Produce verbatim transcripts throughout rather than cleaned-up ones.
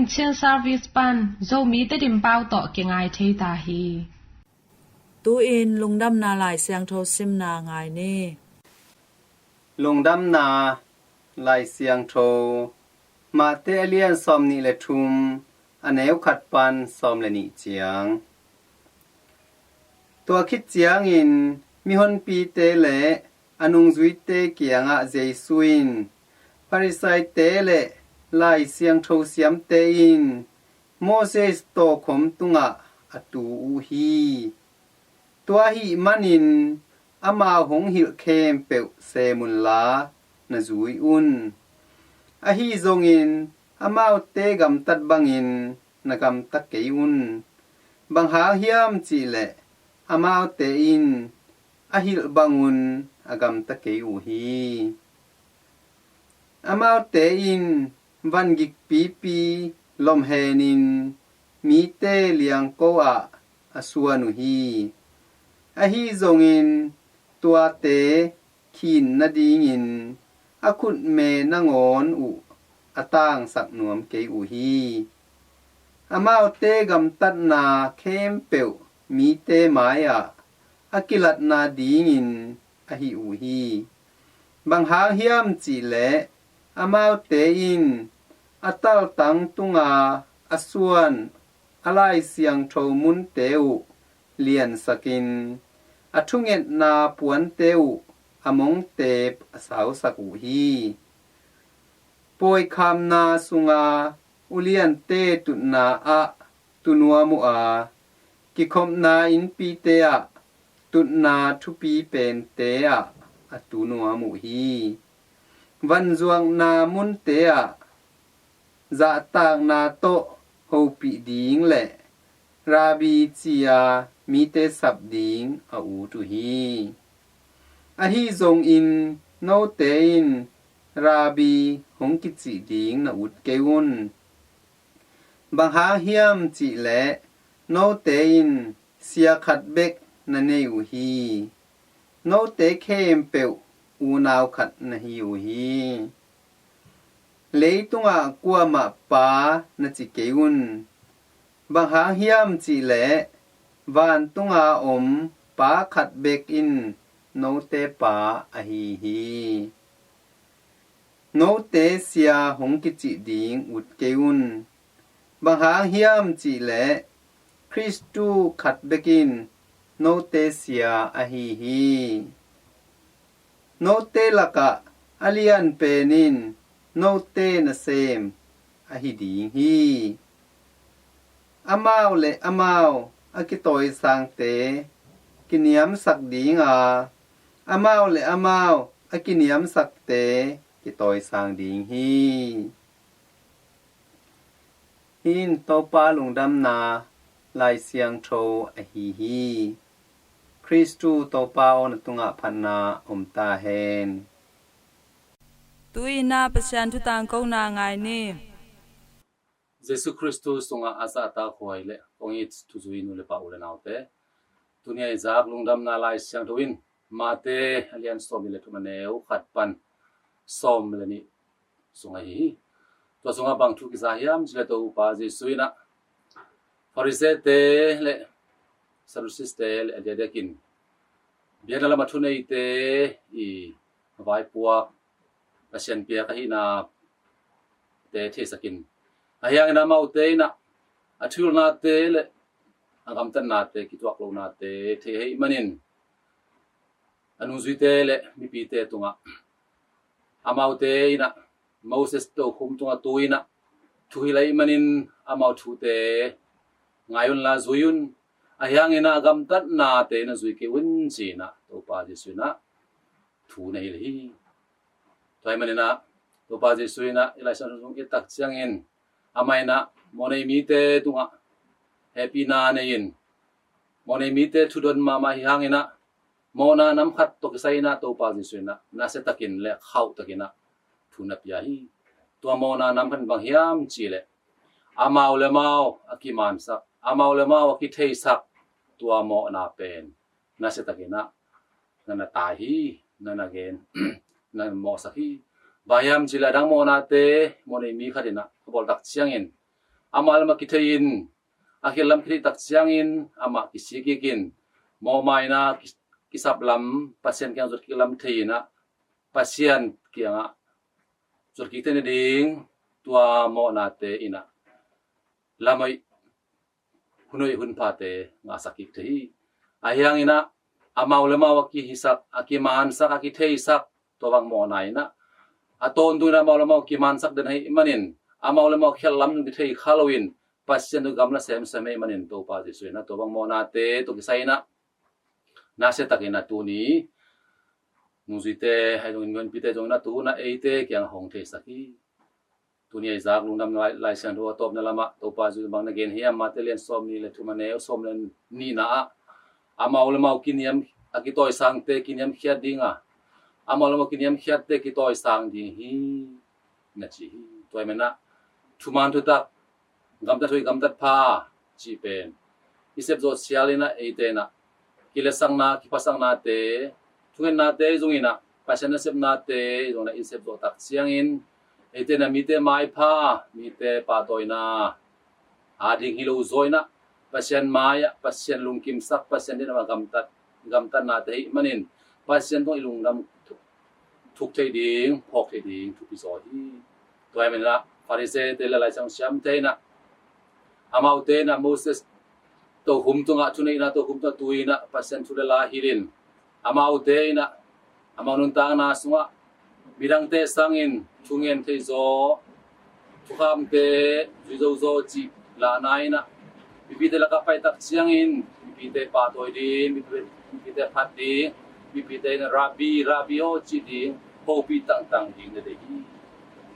Chin Service pan Zomi Tedim pau tawh kingai thei ta hi. Tu-in Lungdamna Lai Siangtho simna ngai ni. Lungdamna Lai Siangtho, Mate a lian sawmnih le thum, a neu khat pan sawm le nih ciang. Tua khit ciangin mihonpite le a nungzuite kiangah Jesu in, Pharisaite le Lai Siangtho siamte in Moses tawkhom tungah a tu uh hi. Tua ahih manin amau hong hilh khempeuh sem unla na zui un. Ahi zongin amaute gamtat bangin na gamta kei un. Bang hang hiam cihleh amaute in a hilh bangun a gamta kei uh hi. Amaute in van gikpipi lomhenin mite liangko ah a suan uh hi. Ahi zongin tuate khin nadingin a khutme nangawn uh a tangsak nuam kei uh hi. Amaute gamtatna khempeuh mite mai-ah a kilatna dingin ahi uh hi. Bang hang hiam cihleh amaute in a taltang tunga a suan a Lai Siangtho munte uh liansakin a thungetna puante uh a mongte a sausak uh hi. Pawikhamna sunga uliante tutna ah tu nuam uh a, kikhopna innpite ah tutna thupi pente ah a tu nuam uh hi. Vanzuakna munte ah zahtakna tawh hopih ding le Rabbi ci-a mite sap ding a ut uh hi. Ahi zongin note in Rabbi hong kicih ding na ut kei un. Bang hang hiam cihleh note in sia khat bek na nei uh hi. Note khempeuh unau khat na hi uh hi. Leitungah kuamah pa na ci kei un. Bang hang hiam cihleh vantunga om Pa khat bek in note Pa ahi hi. Note sia hong kicih ding ut kei un. Bang hang hiam cihleh Khristu khat bek in note sia ahi hi. Note lakah a lian pen in note nasem ahi ding hi. Amau le amau a kitawisangte kiniamsak dinga, amau le amau a kiniamsakte kitawisang ding hi. Hih in Topa lungdamna Lai Siangtho ahi hi. Khristu Topa aw, na tungah phatna om ta hen. Tu-in ah Pasian thu tangkona ngai ni. Jesu Khristu sungah a zahtakhuai le kong it thuzui nu le pa, u le naute, tuni a i zak lungdamna Lai Siangtho in Mate a lian sawmnih le thum, a neu khat pan sawm le nih sung ahi hi. Tua sungah bang thu kiza hiam cih leh Topa Jesu in ah Farisee-te le Sadducee-te le a diakdiakin biakna lam a thuneite i vaipuak, Pasian piak ahihnate theisakin, ahi hangin amaute in ah a thuhilhnate le a gamtatnate, kituak lonate thei ahih manin a nungzuite le mipite tungah amaute in ah Moses tokhom tungah tu in ah thuhilh ahih manin amau thute ngai unla zui un. Ahi hangin ah a gamtatnate na zui kei un, ci-in ah Topa Jesu in ah thu na hilh hi. Tua ahih manin ah Topa Jesu in ah i Lai Siangtho sung i et tak ciangin amah in ah mawhnei mite tungah hehpihna nei-in, mawhnei mite thudon mahmah ahi hangin ah mawhna nam khat tawh kisai in ah Topa Jesu in ah nasiatakin le khauhtakin ah thu na pia hi. Tua mawhna nam khat in bang hiam cih leh amau le amau a kimansak, amau le amau a kitheisak, tua mawhna pen nasiatakin ah na na tai hi, na na gen, na mawhsak hi. Bang hiam cih leh a dang mawhnate, mawhnei mi khat in ah a bawl tak ciangin amau le amau kithei in, a khial lam kithei tak ciangin amah kisik kik in, mawhmaina ki- kisap lam Pasian kiang zot kik lam thei in ah, Pasian kiangah zot kik thei nading tua mawhnate in ah lam hoih, hun hoih hun phate ngahsak kik thei hi. Ahi hangin ah amau le amau a kihisak, a kimansak, a kitheisak tua bang mawhna in ah, a tawntung in ah amau le amau kimansak den ahih manin, amau le amau khial lam zong kithei kha lo in, Pasian tawh gamla semsem ahih manin Topa Jesuh in ah tua bang mawhnate tawh kisai in ah, nasia takin ah tuni nungzuite ahi zongin, mipite zongin ah tu-in ah eite kiang hong theisak hi. Tuni a i zak lungdam Lai, Lai Siangtho a tawpna lamah Topa Jesuh bang na gen hiam, Mate lian sawm nih le thum, a neu sawm le nihna ah, amau le amau kiniam, a kitawisangte kiniamkhiat ding a, amau le amau kiniamkhiatte kitawisang ding hi, na ci hi. Tua ahih manin ah thuman thutak, gamtat hoih gamtat pha cih pen i sep zawh sial in ah, eite in ah kiletsakna, kiphasaknate, thungennate zong in ah, Pasian nasepnate zong in ah i sep zawh tak ciangin, eite in ah mite maipha, mite pahtawina a ding hi lo zaw in ah, Pasian mai-ah, Pasian lungkimsak, Pasian deihna mah gamtat, gamtatnate ahih manin, Pasian tungah i lungdam thuk, thuk thei ding, phawk thei ding thupi zaw hi. Tua ahih manin ah Farisee-te le Lai Siangtho siamte in ah, amaute in ah Moses tokhom tungah, thuneihna tokhom tungah tu-in ah Pasian thu le la hilh in, amaute in ah amau nuntakna sungah midangte sangin thungen thei zaw, thukhamte zui zo zaw cih lahna in ah, mipite lakah pai tak ciangin mipite pahtawi ding, mipite, mipite phat ding, mipite in ah Rabbi, Rabbi aw cih ding, hopih tangtang ding na deih hi.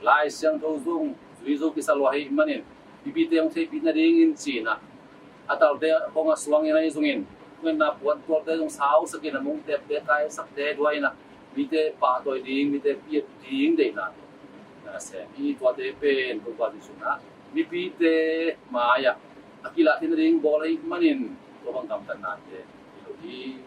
Lai Siangtho zong zui zo kisa lua ahih manin, mipite hong theihpih nadingin ci-in ah, a talte hong a suang in ah, ahi zongin, thungetna puan tualte zong sausak in ah, mongtepte kaisakte duai in ah, mite pahtawi ding, mite piat ding deihna tawh na sem hi. Tuate pen Topa Jesuh in ah mipite mai-ah a kilah theih nading bawl ahih manin, tua bang gamtatnate hi lo hi.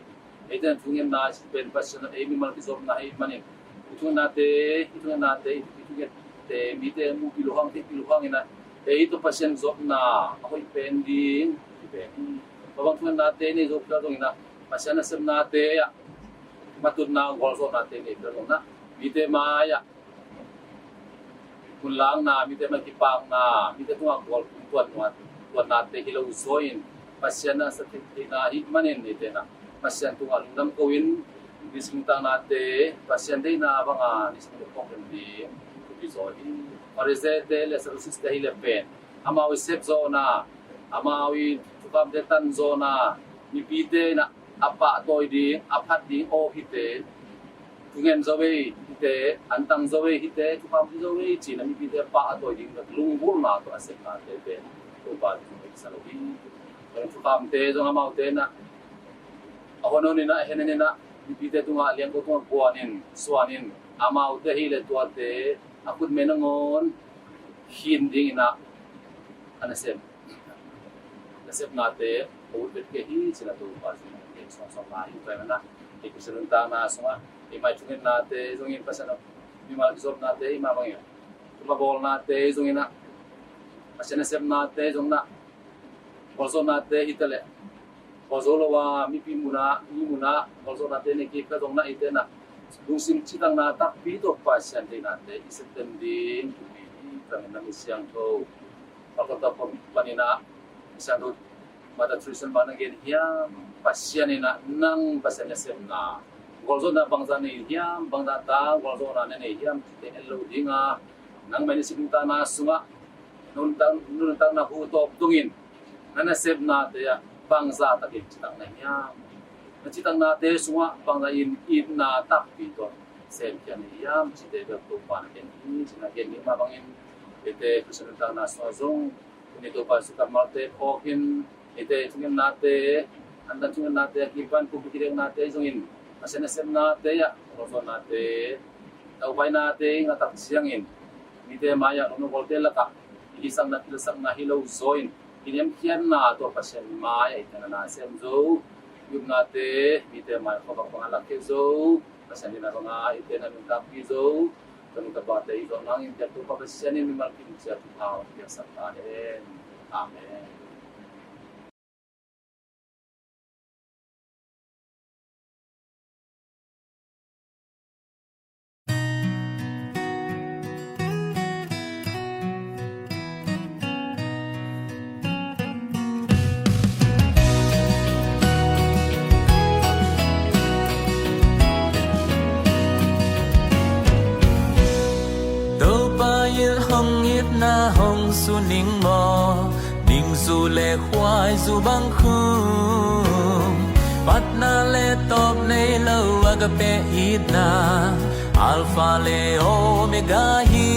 Eite in thungetna pen Pasian in ei mimal kizopna ahih manin, i thungennate, i thungennate, i thungette mite muhpih loh hang, theihpih loh hang in ah, ei tawh Pasian zopna a hoih pen ding hi pen hi. Tua bang thungennate nei zo phial zongin ah, Pasian nasepnate ah matutna, gualzawhnate nei phial zongin ah, mite mai-ah hun lakna, mite mai kipakna, mite tungah gual tuan, tuannate hi lo zaw in, Pasian na sa theihna ahih manin, eite in ah Pasian tungah lungdam ko-in, nisim nuntaknate Pasian deihna banga nisim nuntak phawk den ding thupi zaw hi. Farisee-te le Sadducee-te hi le pen, amau i sep zawhna, amau i thukhamte tan zawhna, mipite in ah a pahtawi ding, a phat ding aw hite, thungen zo ei hite, antang zo ei hite, thukham zo ei ci-in ah mipite pahtawi ding lunggulhna tawh a sepnate pen Topa Jesuh in sa lo hi. Thukhamte zong amaute in ah a hon hon in ah, a hen hen in ah, mipite tungah, liangko tungah guan in, suan in, amaute hi le tuate a khutme nangawn khin ding in ah a nasem, nasepnate a ut vet kei hi ci-in ah Topa Jesuh in a gen sawmsawm lai hi. Tua ahih manin ah ei Khristian nuntakna sungah, ei mai thungennate zongin Pasian a mimal kizopnate, ei mah bangin thupha bawlnate zongin ah, Pasian nasepnate zong in ah, gualzawhnate hi ta leh, gualzo lo a, mipi mun ah, mi mun ah gualzawhnate nei kik ka zong in ah, eite in ah lungsim citakna takpi tawh Pasian deihnate i sep den ding thupi hi. Tua ahih manin ah Lai Siangtho Pakhat tawh panin ah, Siangtho Mother Teresa in bang na gen hiam, Pasian in ah nang Pasian nasepna, gualzawhna bangzah nei hiam, bangzah ta gualzawhna na nei hiam cihte en lo ding a, nangmah i nisim nuntakna sungah, nuntak, nuntakna hu tawp dongin na nasepnate ah bangzah takin citak na hiam, na citaknate sungah bangzah in itna takpi tawh semkhia na hiam cihte bek Topa in a gen hi. Ci-in a gen hi mah bangin, eite Khristian nuntakna sungah zong tuni Topa Jesuh kammalte phawkin, eite thungennate, antan thungennate, a kipan pumpi kideknate zongin, Pasian nasepnate ah, gualzawhnate, tawpainate i ngah tak ciangin, mite mai-ah, lawmnu gualte lakah i hisakna, kiletsakna hi lo zaw in, kiniamkhiatna tawh Pasian mai-ah eite na sem zo, i upnate mite mai khuavak bangah lakkhia zo, Pasian deihna bangah eite na nuntakpih zo, ka nu ka pate i zawh nangin, biak Topa Pasian in mimal kim ciat thupha hong piaksak ta hen. Amen. Topa in hong itna hong su ning maw, ningzu le khuaizu bang khum. Patna le tawp nei lo agape itna, Alpha le Omega hi.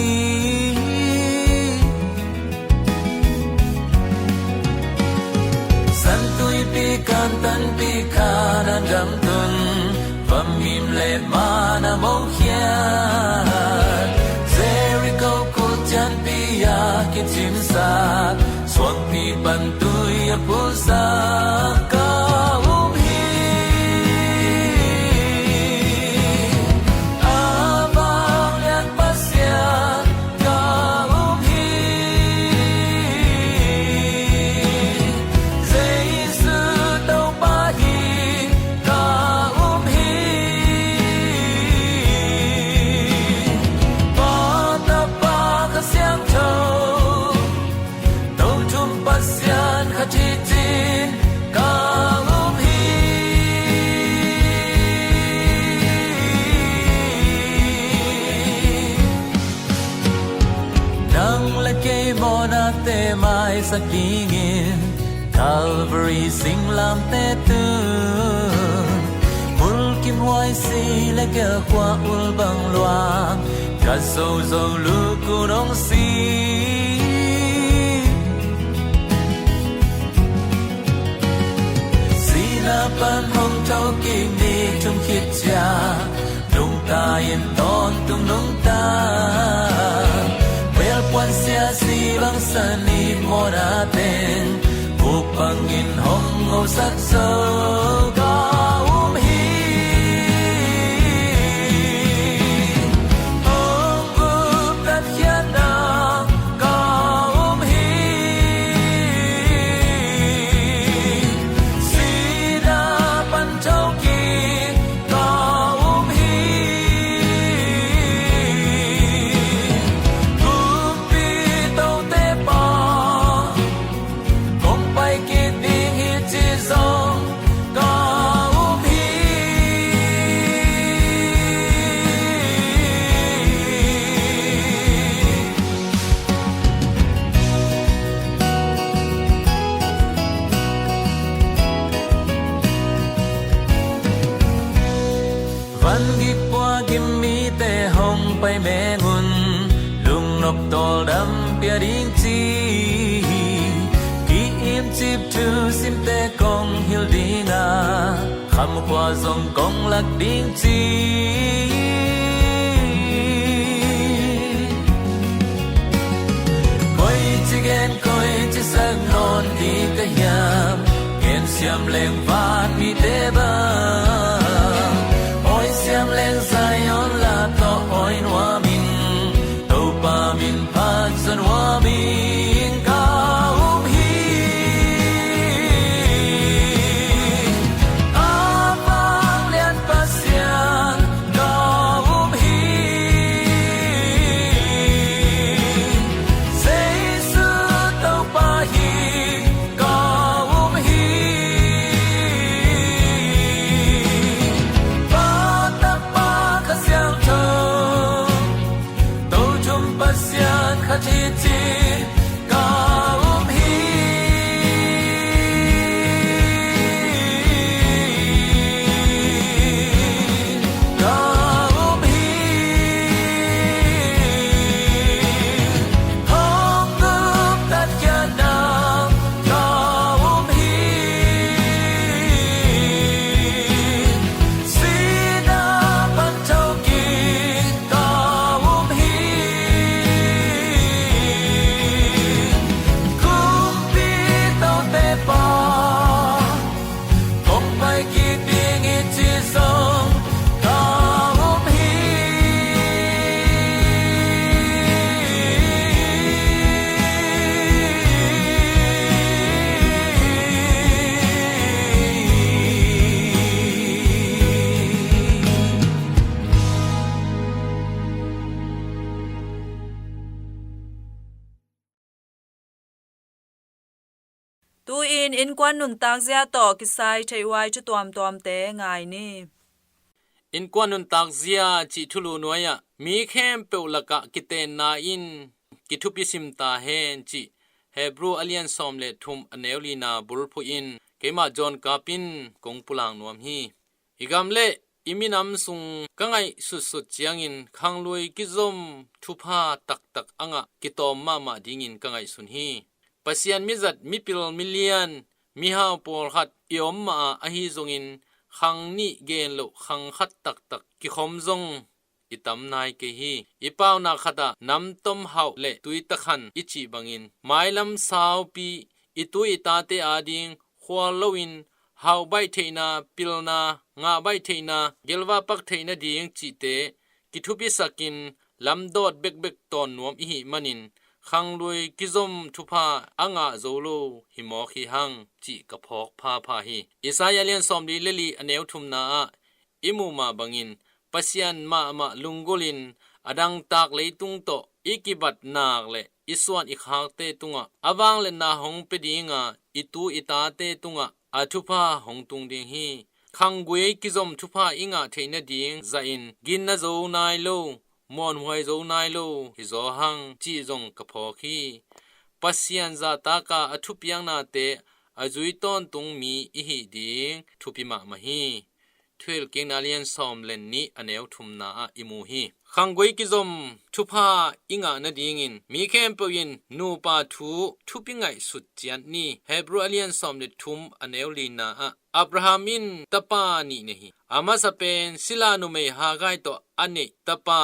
San Tuipi Kantanpi Kanaan gam tun, vamim le mana mong khiat, Jericho khut cianpi a kicimsak, suangpi pan tui a pulsak ka um hi. A vanglian Pasian ka um hi. Jesu Topa hi ka um hi. Pa, Tapa, Kha Siangtho, Tothum Pasian khat hi cin ka um hi. Nang le kei mawhnate maisak dingin Calvary singlamteh tun, mulkimhuai si le gelkhua ul bang luang, ka zozo lukun hong si. Sihna pan hong thokik ni thum khit ciang, nungta in tawntung nungta. Belpuan sia si bangsan i mawhna teng, vuk bangin hong ngosak zo ka um hi. Hong guptat khiatna ka um hi. Sihna pan thokik ka um hi. Kumpi Tote Pa, kong pai kik ding hi ci zong ka um hi. Van gik pua gim mite hong pai meng un, lungnop tawldam pia ding ci hi. Ki-imcip thu simte kong hilh ding a, khamkhua zong kong lak ding ci. Koici gen koici sak nawn ding ka hiam? Gen siam leng vanmite bang, awi siam leng Zion la tawh awi nuam ing. Topa min phat zon nuam ing ka um hi. A vanglian Pasian ka Tu-in innkuan nuntakzia tawh kisai theihhuai thu tuamtuamte ngai ni. Innkuan nuntakzia cih thulu nuai-ah mi khempeuh lakah kiteenna in kithupi sim ta hen cih Hebru a lian sawm le thum a neu lina bulphuh in keimah John Kap in kong pulak nuam hi. I gam le i minam sung ka ngaihsutsut ciangin khanglui kizom thupha taktak a ngah kitawm mahmah dingin ka ngaihsun hi. Pasian mizat mipil milian mihau pawlkhat i om mah a, ahi zongin khang nih gen loh khang khat taktak kikhom zong i tam nai kei hi. I paunak khatah namtom hauh le tui takhan i cih bangin mailam saupi i tu i tate ading khual loin hauh baih theihna, pilna, ngah baih theihna, gelva pak theihna ding cihte kithupisakin lamdawt bekbek tawn nuam i hih manin khanglui kizom thupha a ngah zo lo hi mawk hi hang cih ka phawk phapha hi. Isaiah lian sawmli le li a neu thumna ah i muh mah bangin Pasian mahmah lunggulhin a dangtak leitung tawh i kibatnak le i suan i khakte tungah a vangliatna hong pia dinga i tu i tate tungah a thupha hong tung ding hi. Khanggui kizom thupha i ngah theih nading zahin ginna zo nai lo, muanhuai zo nai lo hi zaw hang cih zong ka phawk hi. Pasian zahtaka a thupiaknate a zui tawntung mi i hih ding thupi mahmah hi. Thuhilhkikna lian sawm le nih a neu thumna ah i mu hi. Khanggui kizom thupha i ngah nadingin mi khempeuh in nupa thu thupi ngaihsut ciat ni. Hebru a lian sawm le thum a neu lina ah Abraham in tapa nih nei hi. A masa pen sila numei Hagai tawh a neih tapa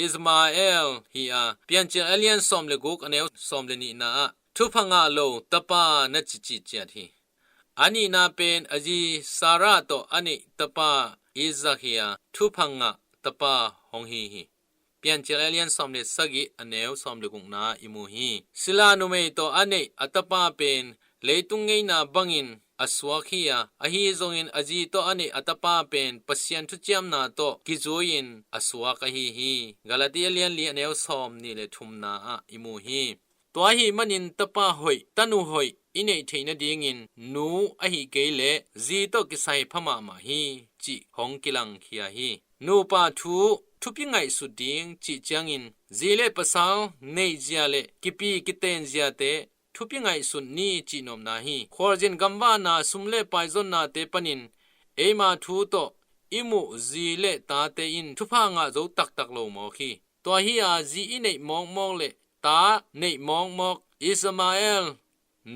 Ismael hi a, Piancil a lian sawm le guk a neu sawm le nihna ah thupha ngah lo tapa na cici ciat hi. A nihna pen a zi Sarah tawh a neih tapa Isaac hi a, thupha ngah tapa hong hi hi. Piancil a lian sawm le sagih a neu sawm le gukna i mu hi. Sila numei tawh a neih a tapa pen leitung ngeina bangin a suak hi a, ahi zongin a zi tawh a neih a tapa pen Pasian thuciamna tawh kizui-in a suak ahi hi. Galati a lian li a neu sawm nih le thumna ah i mu hi. Tua ahih manin tapa hoih, tanu hoih i neih theih nadingin nu ahih kei leh zi tawh kisai pha mahmah hi cih hong kilangkhia hi. Nupa thu thupi ngaihsut ding cih ciangin zi le pasal neihzia le kipi kitenziate thupi ngaihsut ni cihnopna hi. Khualzin gamvahna, sum le pai zonnate panin eima thu tawh i muh zi le tate in thupha ngah zo taktak lo mawk hi. Tua hi a, zi i neih mawkmawk le ta neih mawkmawk Ismael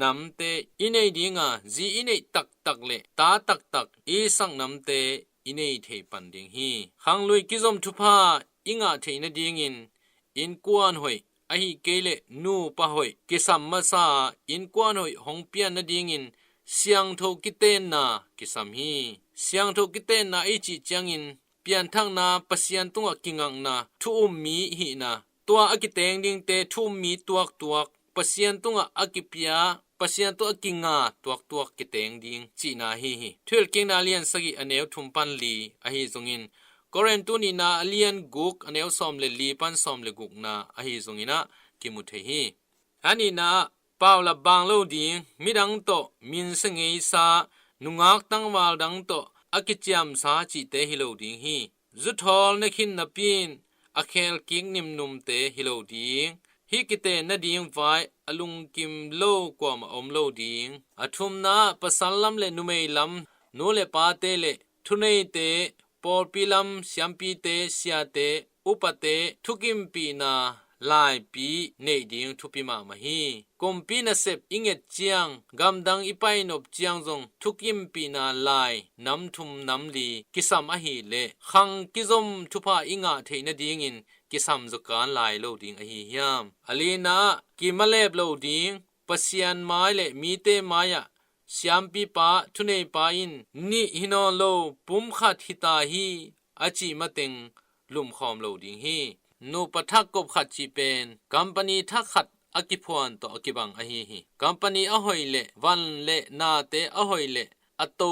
namte i nei dinga, zi i neih taktak le ta taktak Isaac namte i nei thei pan ding hi. Khanglui kizom thupha i ngah theih nadingin innkuan hoih ahih kei leh nupa hoih kisam masa a, innkuan hoih hong pian nadingin siangtho kitenna kisam hi. Siangtho kitenna i cih ciangin pianthakna, Pasian tungah kingakna, thu um mi hihna, tua a kiteng dingte thu um mi tuaktuak, Pasian tungah a kipia, Pasian tungah a kinga tuaktuak kiteng ding cihna ahi hi. Thuhilhkikna a lian sagih a neu thum pan li ahi zongin, Korintu nihna a lian guk a neu sawm le li pan sawm le gukna ahi zongin ah kimu thei hi. A nihna ah paulap bang lo ding, midang tawh minsia ngeisa, nungak tangval dang tawh a kiciamsa cihte hi lo ding hi. Zuthawl ne khin napi in a khelkik nimnumte hi lo ding. Hih kiten nading vai a lungkim lo kuamah om lo ding. A thumna ah pasal lam le numei lam, nu le pate le thuneite, pawlpi lam siampite, siate, upate thukimpihna laipi neih ding thupi mahmah hi. Kumpi nasep i nget ciang, gamdang i painop ciang zong thukimpihna lai nam thum nam li kisam ahih leh khang kizom thupha i ngah theih nadingin kisam zawkan lai lo ding ahi hiam? A lina ah kimalep lo ding, Pasian mai le mite mai-ah siampipa, thuneipa in nih hi nawn lo, pum khat hi ta hi a cih mateng lumkhawm lo ding hi. Nupa thak kop khat cih pen company thak khat a kiphuan tawh a kibang ahi hi. Company a hoih le van le nate a hoih le a to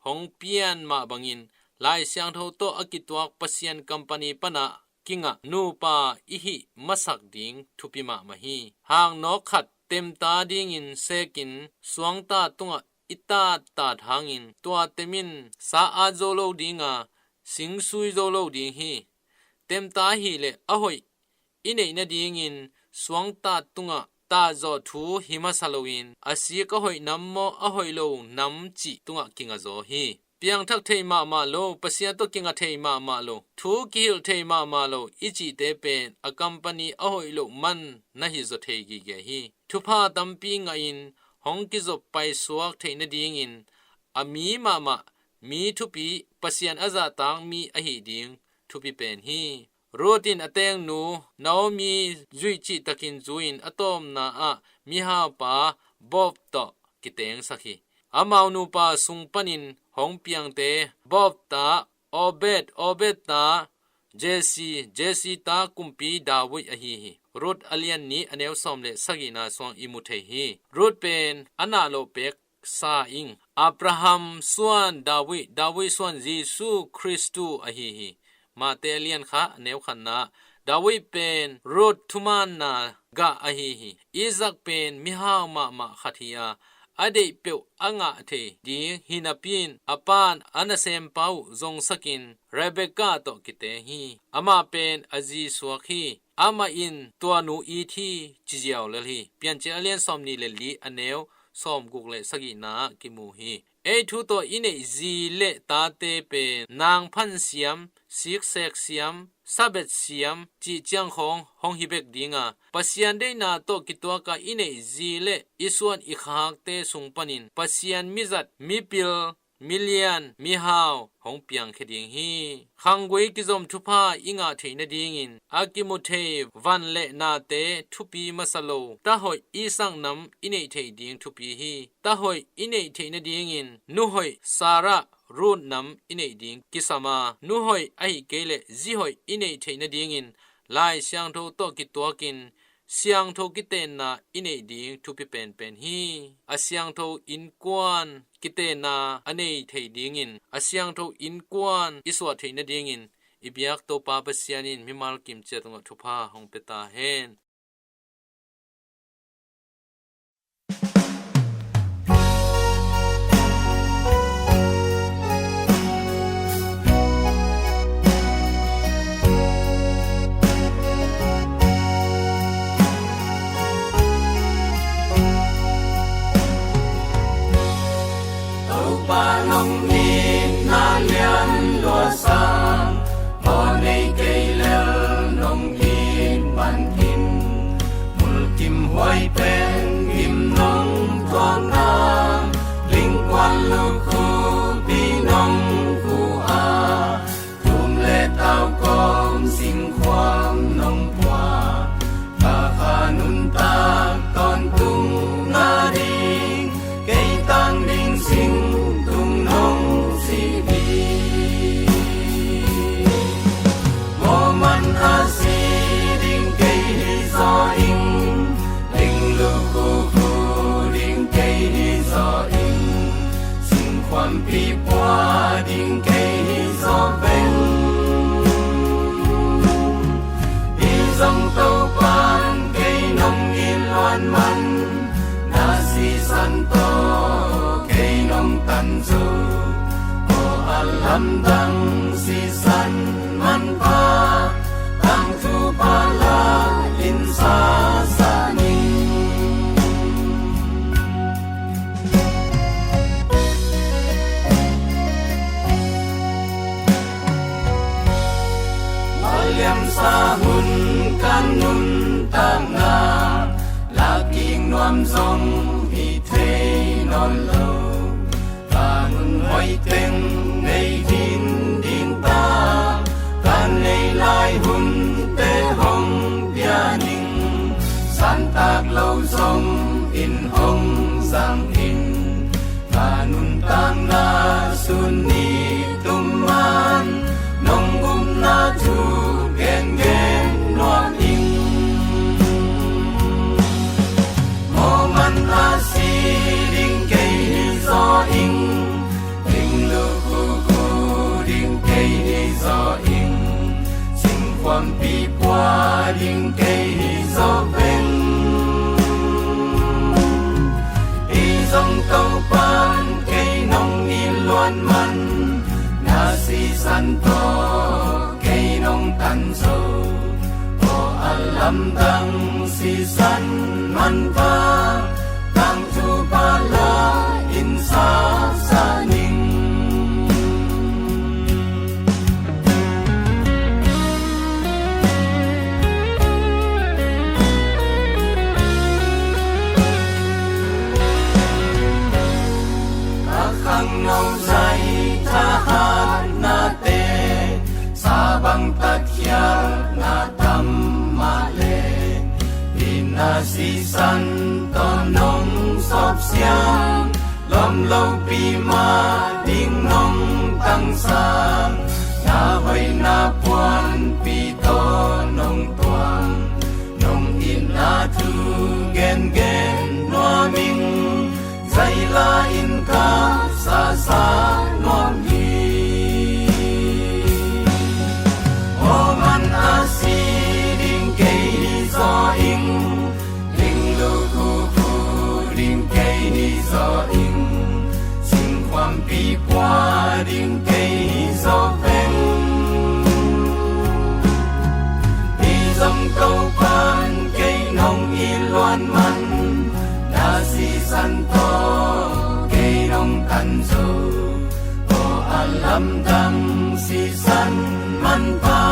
hong pian mah bangin Lai Siangtho tawh a kituak Pasian company panah kingah nupa i hih masak ding thupi mahmah hi. Hang nawk khat temta dingin sekin suangtat tungah i tattat hangin tua tem in sa at zo lo dinga singsui zo lo ding hi. Temta hileh a hoih i neih nadingin suangtat tungah tatzawh thu hi masa loin a sik a hoih nam maw a hoih lo nam cih tungah kinga zaw hi. Piangthak thei mahmah lo, Pasian tawh kinga thei mahmah lo, thu kihilh thei mahmah lo i cihte pen a company a hoih loh man na hi zaw thei gige hi. Thupha tampi ngahin hong kizop paisuak theih nadingin a mi mahmah, mi thupi, Pasian a zahtak mi ahi ding thupi pen hi. Ruth in a tengnu Naomi zuih cihtakin zu-in a tawpna ah mihaupa Boaz tawh kitengsak hi. Amau nupa sung panin hong piangte Boaz ta Obed, Obed ta Jesse, Jesse ta kumpi David ahi hi. Ruth a lian nih a neu sawm le sagihna suang i mu thei hi. Ruth pen a nah loh pek sa ing. Abraham suan David, David suan Jesu Khristu ahi hi. Mate a lian khat a neu khatna, David pen Ruth thumaanna gah ahi hi. Isaac pen mihau mahmah khat hi a, a deih peuh a ngah thei ding hi napi-in a pan a nasem pa uh zongsakin Rebekah tawh kiteng hi. Amah pen a zi suak hi. Amah in tua nu it hi, ci ziau lel hi. Piancil a lian sawm nih le li a neu sawm guk le sagihna ah kimu hi. Ei thu tawh i neih zi le tate pen nangphan siam, siksek siam, sabet siam cih ciang khawng hong hi bek dinga, Pasian deihna tawh kituaka i neih zi le i suan i khakte sung panin Pasian mizat, mipil, milian, mihau hong piangkhia ding hi. Khanggui kizom thupha i ngah theih nadingin a kimu thei van le nate thupi masa lo, tahoih Isaac nam i neih theih ding thupi hi. Tahoih i neih theih nadingin nuhoih Sarah Ruth nam i neih ding kisam a, nuhoih ahi kei leh zihoih i neih theih nadingin Lai Siangtho tawh kituakin siangtho kitenna i neih ding thupi penpen hi. A siangtho innkuan kitenna a nei thei dingin, a siangtho innkuan i suah theih nadingin i biak Topa Pasian in mimal kim ciat tungah thupha hong pia ta hen. Topa nong itna lian lua sang, aw nei kei lel nong it bantin, mulkim huai pen gim nong tuakna, lingkuan lukhupi nong hu a, tum le tau kawm singkhuam nong pua, ka kha nuntak tawntung nading, kei tang ding singtung nong si hi. Moman a si ding kei hi zaw ing, ling lukhuku ding kei hi zaw ing, singkhuampi pua ding kei hi zaw veng. Hi zong Topan kei nong it luat man, na sisan tawh kei nong tan zo. Aw a lamdang sisan manpha, tangthu pala in sasa ning. Liamsa hun ka nuntakna, lakik nuam zong hi thei nawn lo. Ka hun hoih teng nei din ding ta, ka nei lai hunte hong pia ning. Santak lo zong in hong zang in, ka nuntakna sun ni tum man, nong upna thu gengen nuam ing. Moman a si ding kei hi zaw ing, ling lukhuku ding kei hi zaw ing, singkhuampi pua ding kei hi zaw veng. man, na sisan tawh kei nong tan zo. Aw a lamdang sisan manpha, tangthu pha la in sa sa ning. A khangno zai thahatnate, sa bang tatkhialhna tam mah le, inn a sisan tawh nong sawpsiang, lawm lopi mah ding nong tangsak, na hoihna puanpi tawh nong tuang, nong itna thu gengen nuam ing, zaila in kap sasa nuam hi. Aw man a si ding kei hi zaw ing, ling lukhu khu ding kei hi zaw ing, singkhuampi pua ding kei hi zaw veng. Hi zong Topan kei nong it luat man, na sisan tawh kei nong tan zo. Aw a lamdang sisan manpha,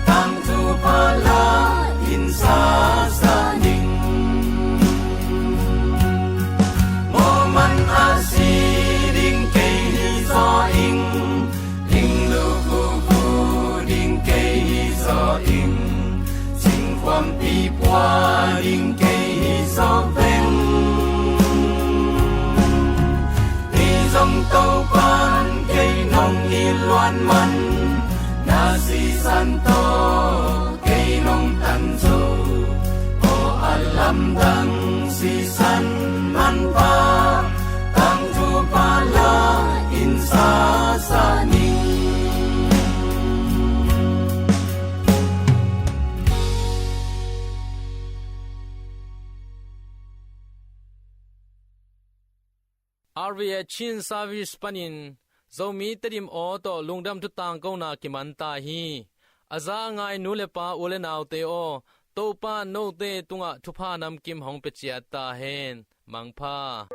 tangthu pha la in sa sa ning. Aw man a si ding kei hi zaw ing, ling lukhu khu ding kei hi zaw ing, singkhuampi pua ding kei hi zaw veng. Hi zong Topan kei nong it luat man, na sisan tawh kei nong tan zo. Aw a lamdang sisan manpha, tangthu pha la in sa sa ning. R V A Chin Service panin Zomi Tedim aw tawh lungdam thu tangkona kiman ta hi. A za a ngai nu le pa, u le naute aw, Topa note tungah thupha namkim hong pia ciat ta hen. Mangpha.